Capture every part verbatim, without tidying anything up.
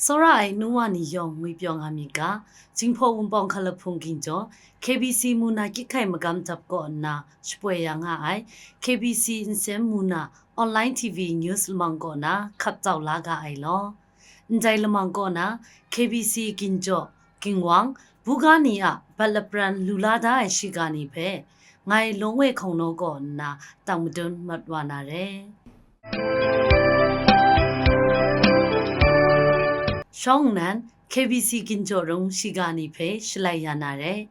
Tsawra ai nu wa ni yawng ngwi pyaw nga myit ga, Jinghpaw Wunpawng Hkalahpung Ginjaw, K B C mu na kyit hkai magam dap kaw nna shapoi ya nga ai, K B C Nsem mu na online T V news lamang kaw na hkap tau la ga ai law. Ndai lamang kaw na K B C Ginjaw, Ginwang, buga ni a bat lapran lu la da ai shiga ni hpe, ngai Lawngwe Hkawng Naw kaw nna tang madun mat wa na re. Shawng nnan K B C Ginjaw rung shiga ni hpe shalai ya na re.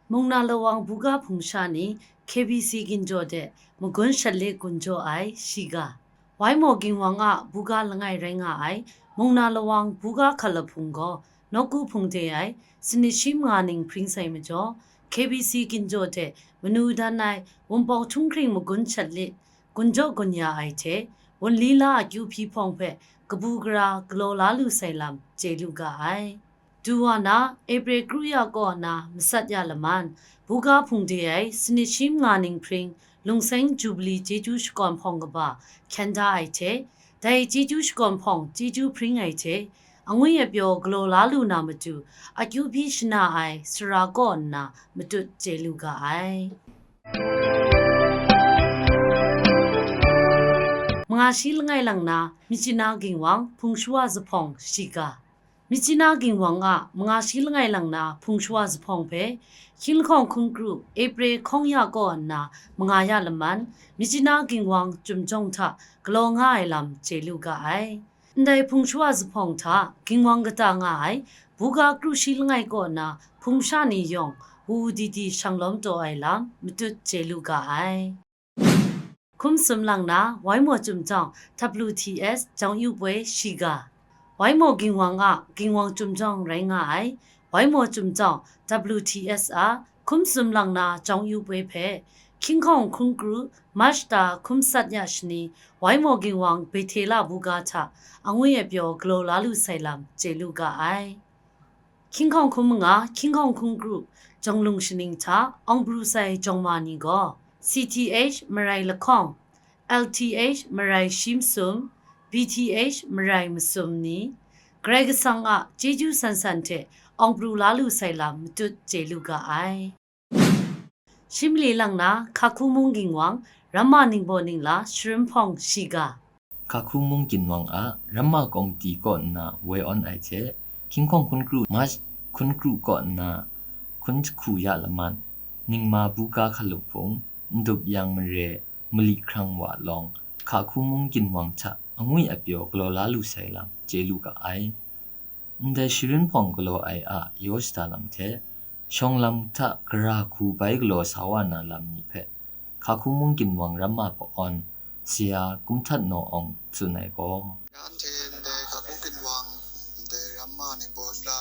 Mungna Lawang buga hpung sha ni K B C Ginjaw de magun shat lit gun jaw ai shiga. Waimaw Ginwang a buga langai rai nga ai Mungna Lawang buga hkalahpung gaw nawku hpung de ai sanit shi manga ning hpring sai majaw, K B C Ginjaw de manu dan ai Wunpawng Htunghkring magun shat lit gun jaw gun ya ai hte, wunli la akyu hpyi hpawng hpe kabu gara galaw la lu sai lam chye lu ga ai. Du wa na, April kru ya kaw na matsat ya laman, buga hpung de ai sanit shi manga ning hpring lungseng Jubili chyeju shakawn hpawng kaba hkyen da ai hte, dai chyeju shakawn hpawng chyeju hpring ai hte, angwi apyaw galaw la lu na matu, akyu hpyi shana ai sara kaw nna matut chye lu ga ai. Manga shi langai lang na, Myitkyina Ginwang hpung shawa zuphpawng shiga. Myitkyina Ginwang a manga shi langai lang na hpung shawa zuphpawng hpe, Hkying Lahkawng Hkun Kru April hkawng ya kaw nna manga ya laman, Myitkyina Ginwang Chyum Jawng hta galaw nga ai lam chye lu ga ai. Ndai hpung shawa zuphpawng hta Ginwang kata nga ai buga kru shi langai kaw na hpung sha ni yawng wu wu di di shang lawm taw ai lam matut chye lu ga ai. Hkum sum lang na, Waimaw Chyum Jawng W T S jawng yu poi shiga. Waimaw Ginwang a Ginwang Chyum Jawng rai nga ai, Waimaw Chyum Jawng W T S a hkum sum lang na jawng yu poi hpe, Hkying Lahkawng Hkun Kru March ta hkum sat ya shani, Waimaw Ginwang Bethela buga hta angwi apyaw galaw la lu sai lam chye lu ga ai. Hkying Lahkawng Hkun Manga, Hkying Lahkawng Hkun Kru, Jawng Lung Shaning hta awng pru sai jawng ma ni gaw, C T H marai lahkawng, L T H marai shi masum, B T H marai masum ni, Karai Kasang a chyeju san san hte awng pru la lu sai lam matut chye lu ga ai. Shi mali lang na, Hkahku Mung Ginwang, Ramma Ningbaw Ningla Sharin Hpawng shiga. Hkahku Mung Ginwang a Ramma Kawmti kaw nna woi awn ai hte, Hkying Lahkawng Hkun Kru March Hkun Kru kaw nna hkun jahku ya laman, Ningma buga hkalahpung, Ndup Yang Mare, Mali Hkrang Wa Lawng, Hkahku Mung Ginwang hta angwi apyaw galaw la lu sai lam chye lu ga ai. Ndai Sharin Hpawng galaw ai a yaw shada lam hte, shawng lam hta gara hku bai galaw sa wa na lam ni hpe, Hkahku Mung Ginwang Ramma Pawn, Saya Kum Htat Naw Awng tsun ai gaw, ya anhte ndai Hkahku Ginwang, ndai Ramma Ningbaw Ningla,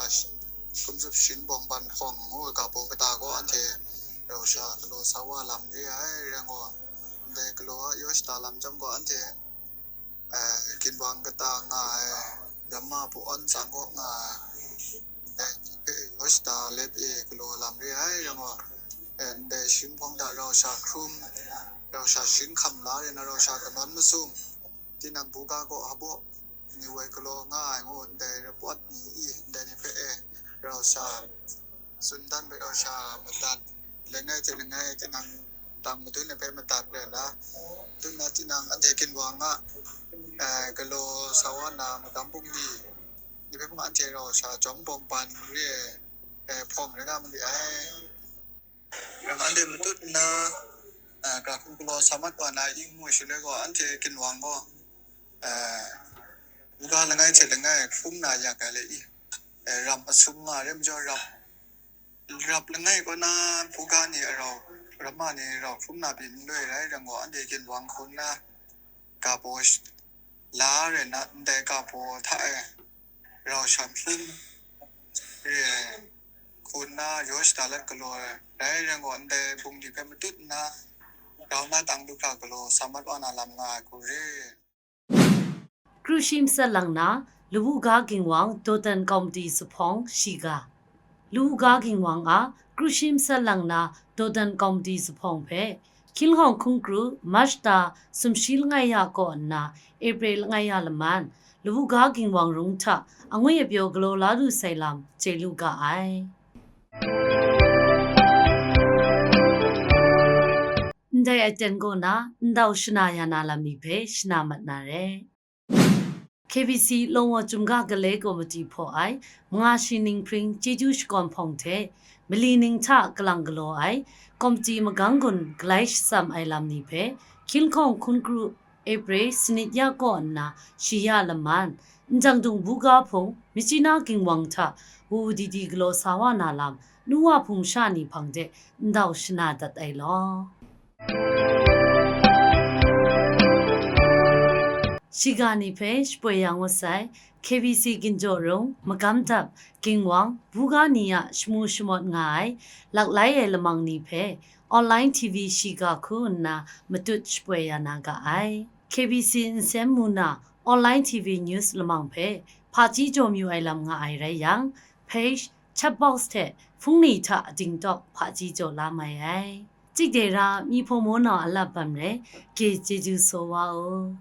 Kumjup Sharin Bawngban hpawng ngu ai ga baw kata gaw anhte rau sha galaw sa wa lam re ai, rai gaw, ndai galaw a yaw shada lam chyawm gaw anhte eh, Ginwang kata nga ai, Ramma Pawn tsang kaw nga ai, ndai ni hpe yaw shada lep e galaw lam re ai, rai gaw, eh, ndai Sharin Hpawng hta rau sha hkrum, rau sha sharin hkam la re na, rau sha kanawn masum, tinang buga kaw hpaw ni woi galaw nga ai ngu, ndai rapawt ni i, ndai ni hpe e rau sha tsun dan bai rau sha madat, langai hte langai tinang tang madun ai hpe madat rai nna, dun na tinang anhte Ginwang a, eh, galaw sa wa na magam bungli ni hpe mung anhte rau sha jawm bawng ban re ai, eh, hpawng rai nga ma li ai. Ram anhte matut nna, eh, gara hku galaw sa mat wa na ing mu shaloi gaw, anhte Ginwang gaw, eh, buga langai hte langai hkrum na yak ai le i, eh, rap masum nga re majaw, rap, rap langai kaw na buga ni a rau, ramma ni rau hkrum na pyi n loi rai, rai gaw, anhte Ginwang hku nna ga baw sh-, la rai nna, ndai ga baw hta e rau sha hpring re ai hku nna yaw shada lat galaw ai rai, rai gaw, ndai bungli hpe matut nna, grau na tang du hkra galaw sa mat wa na lam nga ai hku re. Kru shi matsat lang na, Lawu Ga Ginwang Dawdan Kawmti Zuphpawng shiga. Lawu Ga Ginwang a kru shi matsat lang na Dawdan Kawmti Zuphpawng hpe, Hkying Lahkawng Hkun Kru March ta sumshi langai ya kaw nna April langai ya laman, Labuga Ginwang Rung hta angwi apyaw galaw la lu sai lam chye lu ga ai. Ndai aten kaw na ndau shana ya na lam ni hpe shana mat na re. K B C Longwa Chyum ga Gale Komiti hpaw ai manga shi ninghpring chyeju shakawn hpawng hte mali ning hta kalang galaw ai komiti magang gun galai shatsam ai lam ni hpe hkying hkawng hkun kru April sanit ya kaw nna shi ya laman, njang dung buga hpung, Myitkyina Ginwang hta wu di di galaw sa wa na lam, nu wa hpung sha ni hpang de ndau shana dat ai law. Shiga ni hpe shapoi ya ngut sai, K B C Ginjaw Rung, Magam Dap, Ginwang, buga ni a shamu shamawt nga ai, laklai ai lamang ni hpe, online T V shiga hku nna matut shapoi ya na ga ai. K B C Nsem Muna online T V news lamang hpe hpaji jaw mayu ai lam nga ai rai yang, page, chat box hte hpung ni hta dingtawk hpaji jaw la mai ai. Chik dai ra, myi hpaw maw nau a lap bam rai, ke chyeju saw wa u.